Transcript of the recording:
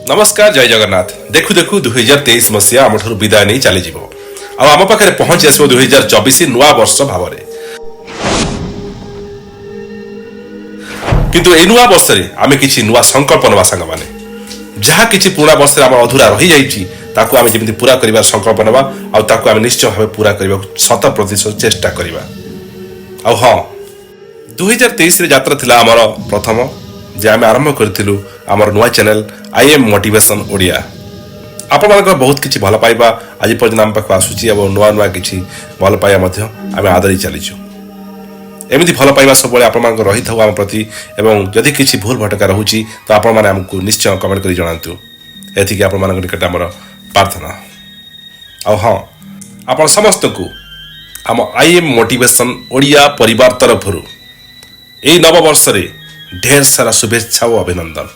ନମସ୍କାର, ଜୟ ଜଗନ୍ନାଥ। ଦେଖୁ ଦେଖୁ 2023 ମସିହା ଆମଠାରୁ ବିଦାୟ ନେଇ ଚାଲିଯିବ ଆଉ ଆମ ପାଖରେ ପହଞ୍ଚି ଆସିବ 2024 ନୂଆ ବର୍ଷ ଭାବରେ। କିନ୍ତୁ ଏଇ ନୂଆ ବର୍ଷରେ ଆମେ କିଛି ନୂଆ ସଂକଳ୍ପ ନେବା ସାଙ୍ଗମାନେ। ଯାହା କିଛି ପୁରୁଣା ବର୍ଷରେ ଆମର ଅଧୁରା ରହିଯାଇଛି, ତାକୁ ଆମେ ଯେମିତି ପୁରା କରିବାର ସଂକଳ୍ପ ନେବା ଆଉ ତାକୁ ଆମେ ନିଶ୍ଚୟ ଭାବେ ପୁରା କରିବାକୁ 100% ଚେଷ୍ଟା କରିବା। ଆଉ ହଁ, 2023ରେ ଯାତ୍ରା ଥିଲା ଆମର ପ୍ରଥମ ଯେ ଆମେ ଆରମ୍ଭ କରିଥିଲୁ ଆମର ନୂଆ channel I M motivation Odia. ଆପଣମାନଙ୍କର ବହୁତ କିଛି ଭଲ ପାଇବା ଆଜି ପର୍ଯ୍ୟନ୍ତ ଆମ ପାଖକୁ ଆସୁଛି ଏବଂ ନୂଆ ନୂଆ କିଛି ଭଲ ପାଇବା ମଧ୍ୟ ଆମେ ଆଦରି ଚାଲିଛୁ। ଏମିତି ଭଲ ପାଇବା ସବୁବେଳେ ଆପଣମାନଙ୍କର ରହିଥାଉ ଆମ ପ୍ରତି ଏବଂ ଯଦି କିଛି ଭୁଲ ଭଟକା ରହୁଛି ତ ଆପଣମାନେ ଆମକୁ ନିଶ୍ଚୟ କମେଣ୍ଟ କରି ଜଣାନ୍ତୁ। ଏତିକି ଆପଣମାନଙ୍କ ନିକଟରେ ଆମର ପ୍ରାର୍ଥନା। ଆଉ ହଁ, ଆପଣ ସମସ୍ତଙ୍କୁ ଆମ I M motivation Odia ପରିବାର ତରଫରୁ ଏଇ ନବବର୍ଷରେ ଢେର ସାରା ଶୁଭେଚ୍ଛା ଓ ଅଭିନନ୍ଦନ।